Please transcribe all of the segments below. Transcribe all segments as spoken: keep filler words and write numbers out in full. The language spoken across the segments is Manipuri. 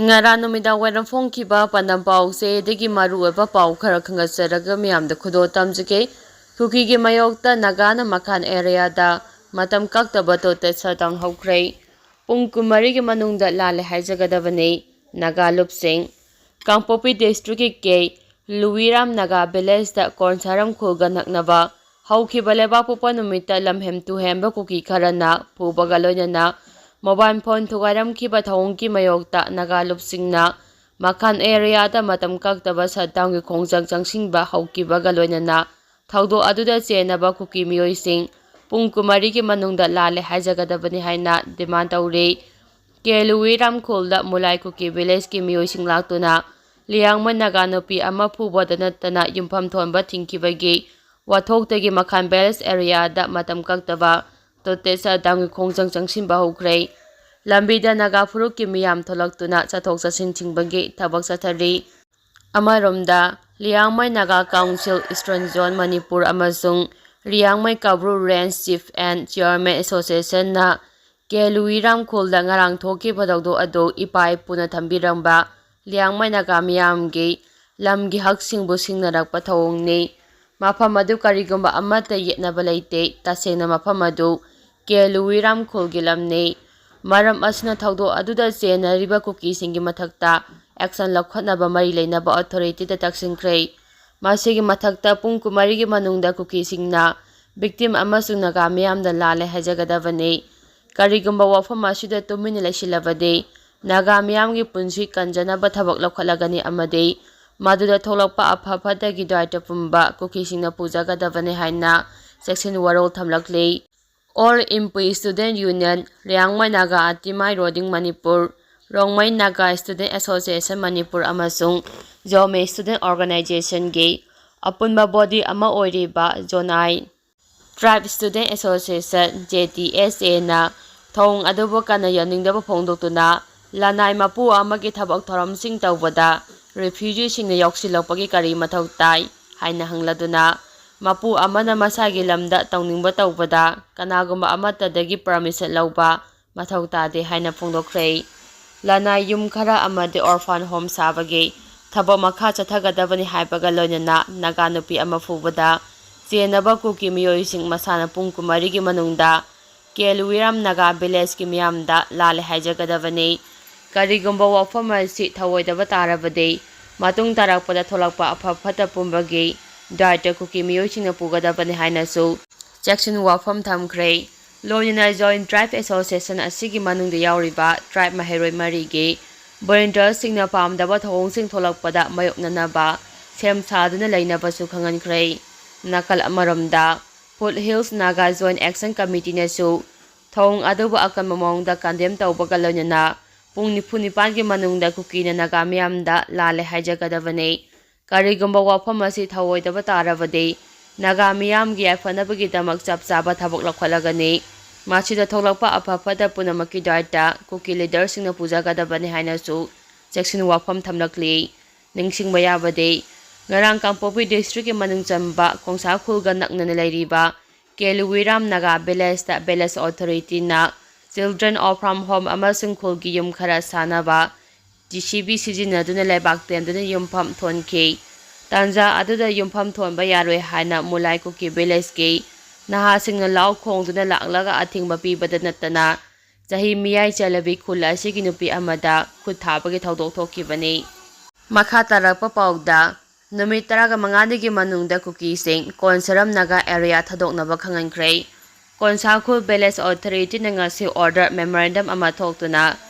ꯉꯔꯥꯡ ꯅꯨꯃꯤꯗꯥꯡ ꯋꯥꯏꯔꯝ ꯐꯣꯡꯈꯤꯕ ꯄꯥꯟꯗꯝ ꯄꯥꯎꯁꯦ ꯑꯗꯒꯤ ꯃꯔꯨꯑꯣꯏꯕ ꯄꯥꯎ ꯈꯔ ꯈꯪꯒꯠꯆꯔꯒ ꯃꯤꯌꯥꯝꯗ ꯈꯨꯗꯣꯜ ꯇꯝꯖꯒꯦ꯫ ꯀꯨꯀꯤꯒꯤ ꯃꯥꯌꯣꯛꯇ ꯅꯥꯒꯥꯅ ꯃꯈꯥꯟ ꯑꯦꯔꯤꯌꯥꯗ ꯃꯇꯝ ꯀꯛꯇꯕ ꯇꯣꯇꯦꯠ ꯁꯠꯗꯥꯎꯟ ꯍꯧꯈ꯭ꯔꯦ꯫ ꯄꯨꯡ ꯀꯨꯟꯃꯔꯤꯒꯤ ꯃꯅꯨꯡꯗ ꯂꯥꯜꯂꯦ ꯍꯥꯏꯖꯒꯗꯕꯅꯤ꯫ ꯅꯥꯒꯥ ꯂꯨꯞꯁꯤꯡ꯫ ꯀꯥꯡꯄꯣꯛꯄꯤ ꯗꯤꯁꯇ꯭ꯔꯤꯛꯀꯤ ꯀꯦ ꯂꯨꯋꯤꯔꯥꯝ ꯅꯥꯒꯥ ꯚꯤꯂꯦꯖꯇ ꯀꯣꯟꯁꯥꯔꯝ ꯈꯨꯜꯒ ꯅꯛꯅꯕ ꯍꯧꯈꯤꯕ ꯂꯩꯕꯥꯛꯄꯣꯛꯄ ꯅꯨꯃꯤꯠꯇ ꯂꯝꯍꯦꯟ ꯇꯨꯍꯦꯟꯕ ꯀꯨꯀꯤ ꯈꯔꯅ ꯐꯨꯕꯒ ꯂꯣꯏꯅꯅ ꯃꯣꯕꯥꯏꯜ ꯐꯣꯟ ꯊꯨꯒꯥꯏꯔꯝꯈꯤꯕ ꯊꯧꯑꯣꯡꯒꯤ ꯃꯥꯌꯣꯛꯇ ꯅꯥꯒꯥ ꯂꯨꯞꯁꯤꯡꯅ ꯃꯈꯥꯟ ꯑꯦꯔꯤꯌꯥꯗ ꯃꯇꯝ ꯀꯛꯇꯕ ꯁꯠꯗꯥꯎꯟꯒꯤ ꯈꯣꯡꯖꯪ ꯆꯪꯁꯤꯟꯕ ꯍꯧꯈꯤꯕꯒ ꯂꯣꯏꯅꯅ ꯊꯧꯗꯣꯛ ꯑꯗꯨꯗ ꯆꯦꯟꯅꯕ ꯀꯨꯀꯤ ꯃꯤꯑꯣꯏꯁꯤꯡ ꯄꯨꯡ ꯀꯨꯟꯃꯔꯤꯒꯤ ꯃꯅꯨꯡꯗ ꯂꯥꯜꯂꯦ ꯍꯥꯏꯖꯒꯗꯕꯅꯤ ꯍꯥꯏꯅ ꯗꯤꯃꯥꯟ ꯇꯧꯔꯤ꯫ ꯀꯦ ꯂꯨꯋꯤꯔꯥꯝ ꯈꯨꯜꯗ ꯃꯨꯂꯥꯏ ꯀꯨꯀꯤ ꯚꯤꯂꯦꯖꯀꯤ ꯃꯤꯑꯣꯏꯁꯤꯡ ꯂꯥꯛꯇꯨꯅ ꯂꯤꯌꯥꯡꯃꯩ ꯅꯥꯒꯥ ꯅꯨꯄꯤ ꯑꯃ ꯐꯨꯕꯗ ꯅꯠꯇꯅ ꯌꯨꯝꯐꯝ ꯊꯣꯟꯕ ꯊꯤꯡꯈꯤꯕꯒꯤ ꯋꯥꯊꯣꯛꯇꯒꯤ ꯃꯈꯥꯟ ꯚꯤꯂꯦꯖ ꯑꯦꯔꯤꯌꯥꯗ ꯃꯇꯝ ꯀꯛꯇꯕ ꯇꯣꯇꯦꯠ ꯁꯠꯗꯥꯎꯟꯒꯤ ꯈꯣꯡꯖꯪ ꯆꯪꯁꯤꯟꯕ ꯍꯧꯈ꯭ꯔꯦ꯫ ꯂꯝꯕꯤꯗ ꯅꯥꯒꯥ ꯐꯨꯔꯨꯞꯀꯤ ꯃꯤꯌꯥꯝ ꯊꯣꯛꯂꯛꯇꯨꯅ ꯆꯠꯊꯣꯛ ꯆꯠꯁꯤꯟ ꯊꯤꯡꯕꯒꯤ ꯊꯕꯛ ꯆꯠꯊꯔꯤ꯫ ꯑꯃꯔꯣꯝꯗ, Liangmai Naga council eastern zone Manipur ꯑꯃꯁꯨꯡ Liangmai Koubru range chief and chairman ꯑꯦꯁꯣꯁꯤꯌꯦꯁꯟꯅ ꯀꯦ ꯂꯨꯋꯤꯔꯥꯝ ꯈꯨꯜꯗ ꯉꯔꯥꯡ ꯊꯣꯛꯈꯤꯕ ꯊꯧꯗꯣꯛ ꯑꯗꯨ ꯏꯄꯥ ꯏꯄꯨꯅ ꯊꯝꯕꯤꯔꯝꯕ ꯂꯤꯌꯥꯡꯃꯩ ꯅꯥꯒꯥ ꯃꯤꯌꯥꯝꯒꯤ ꯂꯝꯒꯤ ꯍꯛꯁꯤꯡꯕꯨ ꯁꯤꯡꯅꯔꯛꯄ ꯊꯧꯑꯣꯡꯅꯤ꯫ ꯃꯐꯝ ꯑꯗꯨ ꯀꯔꯤꯒꯨꯝꯕ ꯑꯃꯠꯇ ꯌꯦꯠꯅꯕ ꯂꯩꯇꯦ꯫ ꯇꯁꯦꯡꯅ ꯃꯐꯝ ꯑꯗꯨ ꯀꯦ ꯂꯨꯋꯤꯔꯥꯝ ꯈꯨꯜꯒꯤ ꯂꯝꯅꯤ꯫ ꯃꯔꯝ ꯑꯁꯤꯅ ꯊꯧꯗꯣꯛ ꯑꯗꯨꯗ ꯆꯦꯟꯅꯔꯤꯕ ꯀꯨꯀꯤꯁꯤꯡꯒꯤ ꯃꯊꯛꯇ ꯑꯦꯛꯁꯟ ꯂꯧꯈꯠꯅꯕ ꯃꯔꯤ ꯂꯩꯅꯕ ꯑꯣꯊꯣꯔꯤꯇꯤꯗ ꯇꯛꯁꯤꯟꯈ꯭ꯔꯦ꯫ ꯃꯁꯤꯒꯤ ꯃꯊꯛꯇ ꯄꯨꯡ ꯀꯨꯟꯃꯔꯤꯒꯤ ꯃꯅꯨꯡꯗ ꯀꯨꯀꯤꯁꯤꯡꯅ ꯚꯤꯛꯇꯤꯝ ꯑꯃꯁꯨꯡ ꯅꯥꯒꯥ ꯃꯤꯌꯥꯝꯗ ꯂꯥꯜꯂꯦ ꯍꯥꯏꯖꯒꯗꯕꯅꯤ꯫ ꯀꯔꯤꯒꯨꯝꯕ ꯋꯥꯐꯝ ꯑꯁꯤꯗ ꯇꯨꯃꯤꯟꯅ ꯂꯩꯁꯤꯜꯂꯕꯗꯤ ꯅꯥꯒꯥ ꯃꯤꯌꯥꯝꯒꯤ ꯄꯨꯟꯁꯤ ꯀꯟꯖꯅꯕ ꯊꯕꯛ ꯂꯧꯈꯠꯂꯒꯅꯤ ꯑꯃꯗꯤ ꯃꯗꯨꯗ ꯊꯣꯛꯂꯛꯄ ꯑꯐ ꯐꯠꯇꯒꯤ ꯗꯥꯏꯇ ꯄꯨꯝꯕ ꯀꯨꯀꯤꯁꯤꯡꯅ ꯄꯨꯖꯒꯗꯕꯅꯤ ꯍꯥꯏꯅ ꯆꯦꯛꯁꯤꯟ ꯋꯥꯔꯣꯜ ꯊꯝꯂꯛꯂꯤ꯫ All Inpui student union, Liangmai Naga ꯑꯇꯤꯃꯥꯏ ꯔꯣꯗꯤꯡ ꯃꯅꯤꯄꯨꯔ, ꯔꯣꯡꯃꯩ ꯅꯥꯒꯥ ꯁ꯭ꯇꯨꯗꯦꯟꯠ ꯑꯦꯁꯣꯁꯤꯌꯦꯁꯟ ꯃꯅꯤꯄꯨꯔ ꯑꯃꯁꯨꯡ ꯖꯣꯃꯦ ꯁ꯭ꯇꯨꯗꯦꯟꯠ ꯑꯣꯔꯒꯅꯥꯏꯖꯦꯁꯟꯒꯤ ꯑꯄꯨꯟꯕ ꯕꯣꯗꯤ ꯑꯃ ꯑꯣꯏꯔꯤꯕ joint tribe student association, J T S ꯑꯦꯅ, ꯊꯧꯑꯣꯡ ꯑꯗꯨꯕꯨ ꯀꯟꯅ ꯌꯥꯅꯤꯡꯗꯕ ꯐꯣꯡꯗꯣꯛꯇꯨꯅ ꯂꯅꯥꯏ ꯃꯄꯨ ꯑꯃꯒꯤ ꯊꯕꯛ ꯊꯧꯔꯝꯁꯤꯡ ꯇꯧꯕꯗ ꯔꯤꯐ꯭ꯌꯨꯖꯤꯁꯤꯡꯅ ꯌꯥꯎꯁꯤꯜꯂꯛꯄꯒꯤ ꯀꯔꯤ ꯃꯊꯧ ꯇꯥꯏ ꯍꯥꯏꯅ ꯍꯪꯂꯗꯨꯅ, ꯃꯄꯨ ꯑꯃꯅ ꯃꯁꯥꯒꯤ ꯂꯝꯗ ꯇꯧꯅꯤꯡꯕ ꯇꯧꯕꯗ ꯀꯅꯥꯒꯨꯝꯕ ꯑꯃꯠꯇꯗꯒꯤ ꯄꯔꯃꯤꯁꯟ ꯂꯧꯕ ꯃꯊꯧ ꯇꯥꯗꯦ ꯍꯥꯏꯅ ꯐꯣꯡꯗꯣꯛꯈ꯭ꯔꯦ꯫ ꯂꯅꯥꯏ ꯌꯨꯝ ꯈꯔ ꯑꯃꯗꯤ orphan home ꯁꯥꯕꯒꯤ ꯊꯕꯛ ꯃꯈꯥ ꯆꯠꯊꯒꯗꯕꯅꯤ ꯍꯥꯏꯕꯒ ꯂꯣꯏꯅꯅ ꯅꯥꯒꯥ ꯅꯨꯄꯤ ꯑꯃ ꯐꯨꯕꯗ ꯆꯦꯟꯅꯕ ꯀꯨꯀꯤ ꯃꯤꯑꯣꯏꯁꯤꯡ ꯃꯁꯥꯅ ꯄꯨꯡ ꯀꯨꯟꯃꯔꯤꯒꯤ ꯃꯅꯨꯡꯗ ꯀꯦꯂꯨꯋꯤꯔꯥꯝ ꯅꯥꯒꯥ ꯚꯤꯂꯦꯖꯀꯤ ꯃꯤꯌꯥꯝꯗ ꯂꯥꯜꯂꯦ ꯍꯥꯏꯖꯒꯗꯕꯅꯤ꯫ ꯀꯔꯤꯒꯨꯝꯕ ꯋꯥꯐꯝ ꯑꯁꯤ ꯊꯧꯑꯣꯏꯗꯕ ꯇꯥꯔꯕꯗꯤ ꯃꯇꯨꯡ ꯇꯥꯔꯛꯄꯗ ꯊꯣꯛꯂꯛꯄ ꯑꯐ ꯐꯠꯇ ꯄꯨꯝꯕꯒꯤ ꯗꯥꯏꯇ ꯀꯨꯀꯤ ꯃꯤꯑꯣꯏꯁꯤꯡꯅ ꯄꯨꯒꯗꯕꯅꯤ ꯍꯥꯏꯅꯁꯨ ꯆꯦꯛꯁꯤꯟ ꯋꯥꯐꯝ ꯊꯝꯈ꯭ꯔꯦ꯫ ꯂꯣꯏꯅꯅ Joint Tribe Association ꯑꯁꯤꯒꯤ ꯃꯅꯨꯡꯗ ꯌꯥꯎꯔꯤꯕ tribe ꯃꯍꯩꯔꯣꯏ ꯃꯔꯤꯒꯤ volunteersꯁꯤꯡꯅ ꯄꯥꯝꯗꯕ ꯊꯧꯑꯣꯡꯁꯤꯡ ꯊꯣꯛꯂꯛꯄꯗ ꯃꯥꯌꯣꯛꯅꯅꯕ ꯁꯦꯝ ꯁꯥꯗꯨꯅ ꯂꯩꯅꯕꯁꯨ ꯈꯪꯍꯟꯈ꯭ꯔꯦ꯫ ꯅꯥꯀꯜ ꯑꯃꯔꯣꯝꯗ, Foothills Naga Joint Action Committeeꯅꯁꯨ ꯊꯧꯑꯣꯡ ꯑꯗꯨꯕꯨ ꯑꯀꯟꯕ ꯃꯑꯣꯡꯗ condemn ꯇꯧꯕꯒ ꯂꯣꯏꯅꯅ ꯄꯨꯡ ꯅꯤꯐꯨ ꯅꯤꯄꯥꯟꯒꯤ ꯃꯅꯨꯡꯗ ꯀꯨꯀꯤꯅ ꯅꯥꯒꯥ ꯃꯤꯌꯥꯝꯗ ꯂꯥꯜꯂꯦ ꯍꯥꯏꯖꯒꯗꯕꯅꯤ꯫ ꯀꯔꯤꯒꯨꯝꯕ ꯋꯥꯐꯝ ꯑꯁꯤ ꯊꯧꯑꯣꯏꯗꯕ ꯇꯥꯔꯕꯗꯤ ꯅꯥꯒꯥ ꯃꯤꯌꯥꯝꯒꯤ ꯌꯥꯏꯐꯅꯕꯒꯤꯗꯃꯛ ꯆꯞ ꯆꯥꯕ ꯊꯕꯛ ꯂꯧꯈꯠꯂꯒꯅꯤ꯫ ꯃꯁꯤꯗ ꯊꯣꯛꯂꯛꯄ ꯑꯐ ꯐꯠꯇ ꯄꯨꯝꯅꯃꯛꯀꯤ ꯗꯥꯏꯇ ꯀꯨꯀꯤ leaderꯁꯤꯡꯅ ꯄꯨꯖꯒꯗꯕꯅꯤ ꯍꯥꯏꯅꯁꯨ ꯆꯦꯛꯁꯤꯟ ꯋꯥꯐꯝ ꯊꯝꯂꯛꯂꯤ꯫ ꯅꯤꯡꯁꯤꯡꯕ ꯌꯥꯕꯗꯤ, ꯉꯔꯥꯡ ꯀꯥꯡꯄꯣꯛꯄꯤ districtꯀꯤ ꯃꯅꯨꯡ ꯆꯟꯕ ꯀꯣꯡꯁꯥꯈꯨꯜꯒ ꯅꯛꯅꯅ ꯂꯩꯔꯤꯕ ꯀꯦꯂꯨꯋꯤꯔꯥꯝ Naga ꯚꯤꯂꯦꯖꯇ village authorityꯅ Children orphan home ꯑꯃꯁꯨꯡ ꯈꯨꯜꯒꯤ ꯌꯨꯝ ꯈꯔ ꯁꯥꯅꯕ JCB ꯁꯤꯖꯤꯟꯅꯗꯨꯅ ꯂꯩꯕꯥꯛ ꯇꯦꯝꯗꯨꯅ ꯌꯨꯝꯐꯝ ꯊꯣꯟꯈꯤ꯫ ꯇꯥꯟꯖꯥ ꯑꯗꯨꯗ ꯌꯨꯝꯐꯝ ꯊꯣꯟꯕ ꯌꯥꯔꯣꯏ ꯍꯥꯏꯅ ꯃꯨꯂꯥꯏ ꯀꯨꯀꯤ ꯚꯤꯂꯦꯖꯀꯤ ꯅꯍꯥꯁꯤꯡꯅ ꯂꯥꯎ ꯈꯣꯡꯗꯨꯅ ꯂꯥꯛꯂꯒ ꯑꯊꯤꯡꯕ ꯄꯤꯕꯗ ꯅꯠꯇꯅ ꯆꯍꯤ ꯃꯤꯌꯥꯏ ꯆꯜꯂꯕꯤ ꯈꯨꯜ ꯑꯁꯤꯒꯤ ꯅꯨꯄꯤ ꯑꯃꯗ ꯈꯨꯠ ꯊꯥꯕꯒꯤ ꯊꯧꯗꯣꯛ ꯊꯣꯛꯈꯤꯕꯅꯤ꯫ ꯃꯈꯥ ꯇꯥꯔꯛꯄ ꯄꯥꯎꯗ, ꯅꯨꯃꯤꯠ ꯇꯔꯥꯒ ꯃꯉꯥꯅꯤꯒꯤ ꯃꯅꯨꯡꯗ ꯀꯨꯀꯤꯁꯤꯡ ꯀꯣꯟꯁꯔꯝ ꯅꯥꯒꯥ area ꯊꯥꯗꯣꯛꯅꯕ ꯈꯪꯍꯟꯈ꯭ꯔꯦ꯫ ꯀꯣꯟꯁꯥꯈꯨꯜ village authorityꯅ ꯉꯁꯤ order memorandum ꯑꯃ ꯊꯣꯛꯇꯨꯅ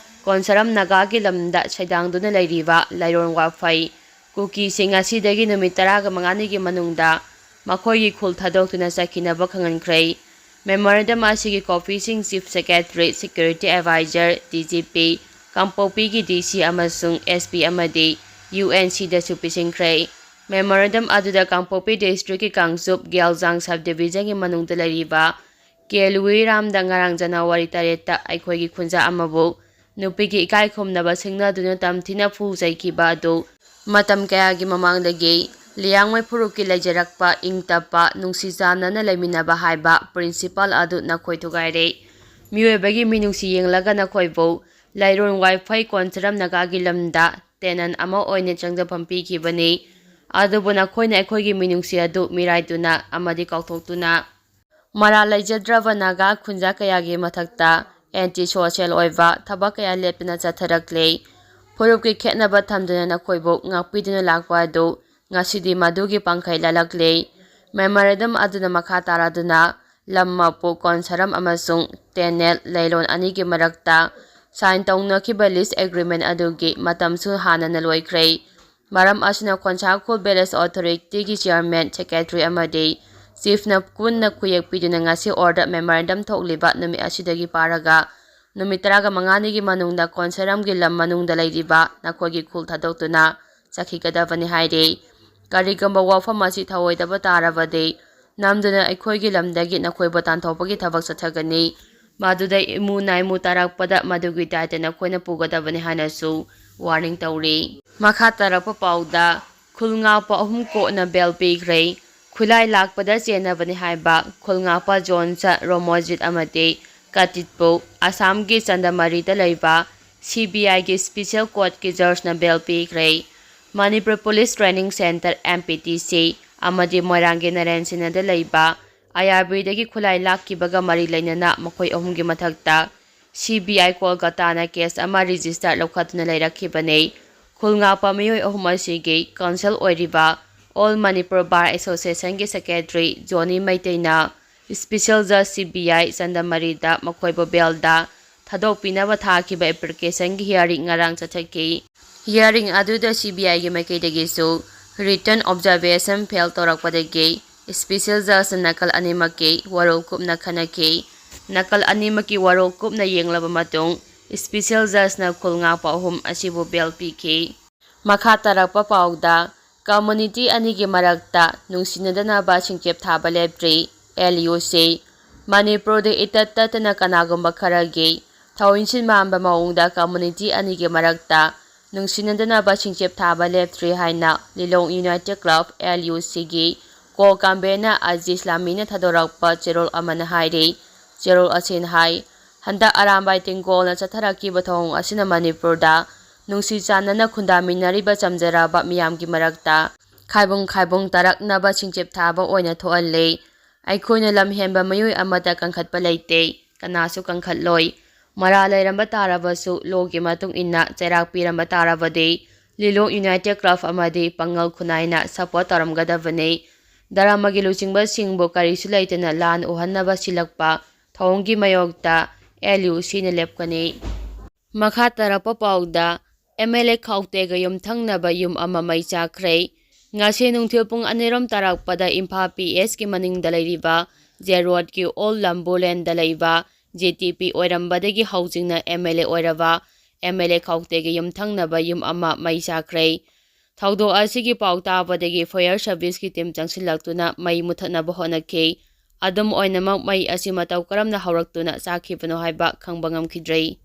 ꯀꯣꯟꯁꯔꯝ ꯅꯥꯒꯥꯒꯤ ꯂꯝꯗ ꯁꯩꯗꯥꯡꯗꯨꯅ ꯂꯩꯔꯤꯕ ꯂꯥꯏꯔꯣꯟ ꯋꯥꯐꯩ ꯀꯨꯀꯤꯁꯤꯡ ꯑꯁꯤꯗꯒꯤ ꯅꯨꯃꯤꯠ ꯇꯔꯥꯒ ꯃꯉꯥꯅꯤꯒꯤ ꯃꯅꯨꯡꯗ ꯃꯈꯣꯏꯒꯤ ꯈꯨꯜ ꯊꯥꯗꯣꯛꯇꯨꯅ ꯆꯠꯈꯤꯅꯕ ꯈꯪꯍꯟꯈ꯭ꯔꯦ꯫ Memorandum ꯑꯁꯤꯒꯤ copyꯁꯤꯡ Chief Secretary, Security Advisor, DGP, ꯀꯥꯡꯄꯣꯛꯄꯤꯒꯤ DC ꯑꯃꯁꯨꯡ SP ꯑꯃꯗꯤ UNCꯗꯁꯨ ꯄꯤꯁꯤꯟꯈ꯭ꯔꯦ꯫ Memorandum ꯑꯗꯨꯗ ꯀꯥꯡꯄꯣꯛꯄꯤ districtꯀꯤ ꯀꯥꯡꯆꯨꯞ ꯒꯦꯜꯖꯥꯡ subdivisionꯒꯤ ꯃꯅꯨꯡꯗ ꯂꯩꯔꯤꯕ ꯀꯦ ꯂꯨꯏꯔꯥꯝꯗ ꯉꯔꯥꯡ January ꯇꯔꯦꯠꯇ ꯑꯩꯈꯣꯏꯒꯤ ꯈꯨꯟꯖꯥ ꯑꯃꯕꯨ ꯅꯨꯄꯤꯒꯤ ꯏꯀꯥꯏ ꯈꯨꯝꯅꯕ ꯁꯤꯡꯅꯗꯨꯅ ꯇꯝꯊꯤꯅ ꯐꯨ ꯆꯩꯈꯤꯕ ꯑꯗꯨ ꯃꯇꯝ ꯀꯌꯥꯒꯤ ꯃꯃꯥꯡꯗꯒꯤ ꯂꯤꯌꯥꯡꯃꯩ ꯐꯨꯔꯨꯞꯀꯤ ꯂꯩꯖꯔꯛꯄ ꯏꯪ ꯇꯞꯄ, ꯅꯨꯡꯁꯤ ꯆꯥꯟꯅꯅ ꯂꯩꯃꯤꯟꯅꯕ ꯍꯥꯏꯕ principle ꯑꯗꯨ ꯅꯈꯣꯏ ꯊꯨꯒꯥꯏꯔꯦ꯫ ꯃꯤꯑꯣꯏꯕꯒꯤ ꯃꯤꯅꯨꯡꯁꯤ ꯌꯦꯡꯂꯒ ꯅꯈꯣꯏꯕꯨ ꯂꯩꯔꯣꯟ ꯋꯥꯏꯐꯩ ꯀꯣꯟꯁꯔꯝ ꯅꯥꯒꯥꯒꯤ ꯂꯝꯗ ꯇꯦꯅꯟ ꯑꯃ ꯑꯣꯏꯅ ꯆꯪꯖꯐꯝ ꯄꯤꯈꯤꯕꯅꯤ꯫ ꯑꯗꯨꯕꯨ ꯅꯈꯣꯏꯅ ꯑꯩꯈꯣꯏꯒꯤ ꯃꯤꯅꯨꯡꯁꯤ ꯑꯗꯨ ꯃꯤꯔꯥꯏꯗꯨꯅ ꯑꯃꯗꯤ ꯀꯥꯎꯊꯣꯛꯇꯨꯅ ꯃꯔꯥꯜ ꯂꯩꯖꯗ꯭ꯔꯕ ꯅꯥꯒꯥ ꯈꯨꯟꯖꯥ ꯀꯌꯥꯒꯤ ꯃꯊꯛꯇ ꯑꯦꯟꯇꯤ ꯁꯣꯁꯤꯌꯦꯜ ꯑꯣꯏꯕ ꯊꯕꯛ ꯀꯌꯥ ꯂꯦꯞꯇꯅ ꯆꯠꯊꯔꯛꯂꯦ꯫ ꯐꯨꯔꯨꯞꯀꯤ ꯈꯦꯠꯅꯕ ꯊꯝꯗꯨꯅ ꯅꯈꯣꯏꯕꯨ ꯉꯥꯛꯄꯤꯗꯨꯅ ꯂꯥꯛꯄ ꯑꯗꯨ ꯉꯁꯤꯗꯤ ꯃꯗꯨꯒꯤ ꯄꯥꯡꯈꯩ ꯂꯥꯜꯂꯛꯂꯦ꯫ ꯃꯦꯃꯣꯔꯦꯟꯗꯝ ꯑꯗꯨꯅ ꯃꯈꯥ ꯇꯥꯔꯗꯨꯅ ꯂꯝ ꯃꯄꯨ ꯀꯣꯟꯁꯔꯝ ꯑꯃꯁꯨꯡ ꯇꯦꯅꯦꯜ ꯂꯩꯔꯣꯟ ꯑꯅꯤꯒꯤ ꯃꯔꯛꯇ ꯁꯥꯏꯟ ꯇꯧꯅꯈꯤꯕ ꯂꯤꯁ ꯑꯦꯒ꯭ꯔꯤꯃꯦꯟ ꯑꯗꯨꯒꯤ ꯃꯇꯝꯁꯨ ꯍꯥꯟꯅꯅ ꯂꯣꯏꯈ꯭ꯔꯦ꯫ ꯃꯔꯝ ꯑꯁꯤꯅ ꯈꯣꯟꯁꯥꯈꯣꯜ ꯚꯤꯂꯦꯖ ꯑꯣꯊꯣꯔꯤꯇꯤꯒꯤ ꯆꯤꯌꯔꯃꯦꯟ, ꯁꯦꯀ꯭ꯔꯦꯇꯔꯤ ꯑꯃꯗꯤ ꯆꯤꯐꯅ ꯄꯨꯟꯅ ꯈꯨꯌꯦꯛ ꯄꯤꯗꯨꯅ ꯉꯁꯤ ꯑꯣꯔꯗꯔ ꯃꯦꯃꯣꯔꯦꯟꯗꯝ ꯊꯣꯛꯂꯤꯕ ꯅꯨꯃꯤꯠ ꯑꯁꯤꯗꯒꯤ ꯄꯥꯔꯒ ꯅꯨꯃꯤꯠ ꯇꯔꯥꯒ ꯃꯉꯥꯅꯤꯒꯤ ꯃꯅꯨꯡꯗ ꯀꯣꯟꯁꯔꯝꯒꯤ ꯂꯝ ꯃꯅꯨꯡꯗ ꯂꯩꯔꯤꯕ ꯅꯈꯣꯏꯒꯤ ꯈꯨꯜ ꯊꯥꯗꯣꯛꯇꯨꯅ ꯆꯠꯈꯤꯒꯗꯕꯅꯤ ꯍꯥꯏꯔꯤ꯫ ꯀꯔꯤꯒꯨꯝꯕ ꯋꯥꯐꯝ ꯑꯁꯤ ꯊꯧꯑꯣꯏꯗꯕ ꯇꯥꯔꯕꯗꯤ ꯅꯝꯗꯨꯅ ꯑꯩꯈꯣꯏꯒꯤ ꯂꯝꯗꯒꯤ ꯅꯈꯣꯏꯕꯨ ꯇꯥꯟꯊꯣꯛꯄꯒꯤ ꯊꯕꯛ ꯆꯠꯊꯒꯅꯤ꯫ ꯃꯗꯨꯗ ꯏꯃꯨ ꯅꯥꯏꯃꯨ ꯇꯥꯔꯛꯄꯗ ꯃꯗꯨꯒꯤ ꯗꯥꯏꯇ ꯅꯈꯣꯏꯅ ꯄꯨꯒꯗꯕꯅꯤ ꯍꯥꯏꯅꯁꯨ ꯋꯥꯔꯅꯤꯡ ꯇꯧꯔꯤ꯫ ꯃꯈꯥ ꯇꯥꯔꯛꯄ ꯄꯥꯎꯗ ꯈꯨꯜ ꯉꯥꯛꯄ ꯑꯍꯨꯝ ꯀꯣꯛꯅ ꯕꯦꯜ ꯄꯤꯈ꯭ꯔꯦ꯫ ꯈꯨꯠꯂꯥꯏ ꯂꯥꯛꯄꯗ ꯆꯦꯟꯅꯕꯅꯤ ꯍꯥꯏꯕ ꯈꯨꯜ ꯉꯥꯛꯄ ꯖꯣꯟꯁ ꯔꯣꯃꯣꯖꯤꯠ ꯑꯃꯗꯤ ꯀꯇꯤꯠꯄꯨ ꯑꯁꯥꯝꯒꯤ ꯆꯟꯗꯃꯔꯤꯗ ꯂꯩꯕ ꯁꯤ ꯕꯤ ꯑꯥꯏꯒꯤ ꯁ꯭ꯄꯤꯁꯦꯜ ꯀꯣꯔꯠꯀꯤ ꯖꯖꯅ ꯕꯦꯜ ꯄꯤꯈ꯭ꯔꯦ꯫ Manipur police training centre, M P T C, ꯑꯃꯗꯤ ꯃꯣꯏꯔꯥꯡꯒꯤ ꯅꯔꯦꯟ ꯁꯤꯅꯗ ꯂꯩꯕ ꯑꯥꯏ ꯑꯥꯔ ꯕꯤꯗꯒꯤ ꯈꯨꯠꯂꯥꯏ ꯂꯥꯛꯈꯤꯕꯒ ꯃꯔꯤ ꯂꯩꯅꯅ ꯃꯈꯣꯏ ꯑꯍꯨꯝꯒꯤ ꯃꯊꯛꯇ ꯁꯤ ꯕꯤ ꯑꯥꯏ ꯀꯣꯜꯀꯇꯥꯅ ꯀꯦꯁ ꯑꯃ ꯔꯦꯖꯤꯁꯇꯔ ꯂꯧꯈꯠꯇꯨꯅ ꯂꯩꯔꯛꯈꯤꯕꯅꯤ꯫ ꯈꯨꯜ ꯉꯥꯛꯄ ꯃꯤꯑꯣꯏ ꯑꯍꯨꯝ ꯑꯁꯤꯒꯤ ꯀꯥꯎꯟꯁꯤꯜ ꯑꯣꯏꯔꯤꯕ ꯑꯣꯜ ꯃꯅꯤꯄꯨꯔ ꯕꯥꯔ ꯑꯦꯁꯣꯁꯤꯌꯦꯁꯟꯒꯤ ꯁꯦꯀ꯭ꯔꯦꯇꯔꯤ ꯖꯣꯅꯤ ꯃꯩꯇꯩꯅ ꯁ꯭ꯄꯤꯁꯦꯜ ꯖꯖ ꯁꯤ ꯕꯤ ꯑꯥꯏ ꯆꯟꯗꯃꯔꯤꯗ ꯃꯈꯣꯏꯕꯨ ꯕꯦꯜꯗ ꯊꯥꯗꯣꯛꯄꯤꯅꯕ ꯊꯥꯈꯤꯕ ꯑꯦꯄ꯭ꯂꯤꯀꯦꯁꯟꯒꯤ ꯍꯤꯌꯥꯔꯤꯡ ꯉꯔꯥꯡ ꯆꯠꯊꯈꯤ꯫ ꯍꯤꯌꯥꯔꯤꯡ ꯑꯗꯨꯗ ꯁꯤ ꯕꯤ ꯑꯥꯏꯒꯤ ꯃꯥꯏꯀꯩꯗꯒꯤꯁꯨ ꯔꯤꯇꯟ ꯑꯣꯕꯖꯥꯔꯕꯦꯁꯟ ꯐꯦꯜ ꯇꯧꯔꯛꯄꯗꯒꯤ ꯁ꯭ꯄꯤꯁꯦꯜ ꯖꯖꯅ ꯅꯥꯀꯜ ꯑꯅꯤꯃꯛꯀꯤ ꯋꯥꯔꯣꯜ ꯀꯨꯞꯅ ꯈꯟꯅꯈꯤ꯫ ꯅꯥꯀꯜ ꯑꯅꯤꯃꯛꯀꯤ ꯋꯥꯔꯣꯜ ꯀꯨꯞꯅ ꯌꯦꯡꯂꯕ ꯃꯇꯨꯡ ꯁ꯭ꯄꯤꯁꯦꯜ ꯖꯖꯅ ꯈꯨꯜ ꯉꯥꯛꯄ ꯑꯍꯨꯝ ꯑꯁꯤꯕꯨ ꯕꯦꯜ ꯄꯤꯈꯤ꯫ ꯃꯈꯥ ꯇꯥꯔꯛꯄ ꯄꯥꯎꯗ ꯀꯝꯃꯨꯅꯤꯇꯤ ꯑꯅꯤꯒꯤ ꯃꯔꯛꯇ ꯅꯨꯡꯁꯤꯅꯗꯅꯕ ꯁꯤꯡꯆꯦꯞ ꯊꯥꯕ ꯂꯦꯞꯇ꯭ꯔꯤ, ꯑꯦꯜ ꯌꯨ ꯁꯤ꯫ ꯃꯅꯤꯄꯨꯔꯗ ꯏꯇꯠ ꯇꯠꯇꯅ ꯀꯅꯥꯒꯨꯝꯕ ꯈꯔꯒꯤ ꯊꯧꯏꯟꯁꯤꯟ ꯃꯥꯟꯕ ꯃꯑꯣꯡꯗ ꯀꯝꯃꯨꯅꯤꯇꯤ ꯑꯅꯤꯒꯤ ꯃꯔꯛꯇ ꯅꯨꯡꯁꯤꯅꯗꯅꯕ ꯁꯤꯡꯆꯦꯞ ꯊꯥꯕ ꯂꯦꯞꯇ꯭ꯔꯤ ꯍꯥꯏꯅ ꯂꯤꯂꯣꯡ ꯌꯨꯅꯥꯏꯇꯦꯗ ꯀ꯭ꯂꯕ, ꯑꯦꯜ ꯌꯨ ꯁꯤꯒꯤ ꯀꯣ ꯀꯟꯚꯦꯅꯔ ꯑꯖꯤꯖ ꯂꯥꯃꯤꯅ ꯊꯥꯗꯣꯔꯛꯄ ꯆꯦꯔꯣꯜ ꯑꯃꯅ ꯍꯥꯏꯔꯤ꯫ ꯆꯦꯔꯣꯜ ꯑꯁꯤꯅ ꯍꯥꯏ, ꯍꯟꯗꯛ ꯑꯔꯥꯝꯕꯥꯏ ꯇꯦꯡꯒꯣꯜꯅ ꯆꯠꯊꯔꯛꯈꯤꯕ ꯊꯧꯑꯣꯡ ꯑꯁꯤꯅ ꯃꯅꯤꯄꯨꯔꯗ ꯅꯨꯡꯁꯤ ꯆꯥꯟꯅꯅ ꯈꯨꯟꯗꯥꯃꯤꯟꯅꯔꯤꯕ ꯆꯝꯖꯔꯕ ꯃꯤꯌꯥꯝꯒꯤ ꯃꯔꯛꯇ ꯈꯥꯏꯕꯨꯡ ꯈꯥꯏꯕꯨꯡ ꯇꯥꯔꯛꯅꯕ ꯁꯤꯡꯆꯤꯞ ꯊꯥꯕ ꯑꯣꯏꯅ ꯊꯣꯛꯍꯜꯂꯤ꯫ ꯑꯩꯈꯣꯏꯅ ꯂꯝ ꯍꯦꯟꯕ ꯃꯤꯑꯣꯏ ꯑꯃꯠꯇ ꯀꯟꯈꯠꯄ ꯂꯩꯇꯦ, ꯀꯅꯥꯁꯨ ꯀꯟꯈꯠꯂꯣꯏ꯫ ꯃꯔꯥꯜ ꯂꯩꯔꯝꯕ ꯇꯥꯔꯕꯁꯨ, ꯂꯣꯒꯤ ꯃꯇꯨꯡ ꯏꯟꯅ ꯆꯩꯔꯥꯛ ꯄꯤꯔꯝꯕ ꯇꯥꯔꯕꯗꯤ, ꯂꯤꯂꯣꯡ ꯌꯨꯅꯥꯏꯇꯦꯠ ꯀ꯭ꯂꯕ ꯑꯃꯗꯤ ꯄꯥꯡꯒꯜ ꯈꯨꯟꯅꯥꯏꯅ ꯁꯄꯣꯔꯠ ꯇꯧꯔꯝꯒꯗꯕꯅꯤ꯫ ꯙꯔꯃꯒꯤ ꯂꯨꯆꯤꯡꯕꯁꯤꯡꯕꯨ ꯀꯔꯤꯁꯨ ꯂꯩꯇꯅ ꯂꯥꯟ ꯎꯍꯟꯅꯕ ꯁꯤꯜꯂꯛꯄ ꯊꯧꯑꯣꯡꯒꯤ ꯃꯥꯌꯣꯛꯇ ꯑꯦꯜ ꯌꯨ ꯁꯤꯅ ꯂꯦꯞꯀꯅꯤ꯫ ꯃꯈꯥ ꯇꯥꯔꯛꯄ ꯄꯥꯎꯗ, ꯑꯦꯝ ꯑꯦꯜ ꯑꯦ ꯈꯥꯎꯇꯦꯒ ꯌꯨꯝꯊꯪꯅꯕ ꯌꯨꯝ ꯑꯃ ꯃꯩ ꯆꯥꯈ꯭ꯔꯦ꯫ ꯉꯁꯤ ꯅꯨꯡꯊꯤꯜ ꯄꯨꯡ ꯑꯅꯤꯔꯣꯝ ꯇꯥꯔꯛꯄꯗ ꯏꯝꯐꯥꯜ ꯄꯤ ꯑꯦꯁꯀꯤ ꯃꯅꯤꯡꯗ ꯂꯩꯔꯤꯕ ꯖꯦ ꯔꯣꯗꯀꯤ ꯑꯣꯜ ꯂꯝꯕꯨ ꯂꯦꯟꯗ ꯂꯩꯕ ꯖꯦ ꯇꯤ ꯄꯤ ꯑꯣꯏꯔꯝꯕꯗꯒꯤ ꯍꯧꯖꯤꯛꯅ ꯑꯦꯝ ꯑꯦꯜ ꯑꯦ ꯑꯣꯏꯔꯕ ꯑꯦꯝ ꯑꯦꯜ ꯑꯦ ꯈꯥꯎꯇꯦꯒꯤ ꯌꯨꯝꯊꯪꯅꯕ ꯌꯨꯝ ꯑꯃ ꯃꯩ ꯆꯥꯈ꯭ꯔꯦ꯫ ꯊꯧꯗꯣꯛ ꯑꯁꯤꯒꯤ ꯄꯥꯎ ꯇꯥꯕꯗꯒꯤ ꯐꯥꯌꯔ ꯁꯔꯚꯤꯁꯀꯤ ꯇꯤꯝ ꯆꯪꯁꯤꯜꯂꯛꯇꯨꯅ ꯃꯩ ꯃꯨꯊꯠꯅꯕ ꯍꯣꯠꯅꯈꯤ꯫ ꯑꯗꯨꯝ ꯑꯣꯏꯅꯃꯛ, ꯃꯩ ꯑꯁꯤ ꯃꯇꯧ ꯀꯔꯝꯅ ꯍꯧꯔꯛꯇꯨꯅ ꯆꯥꯈꯤꯕꯅꯣ ꯍꯥꯏꯕ ꯈꯪꯕ ꯉꯝꯈꯤꯗ꯭ꯔꯤ꯫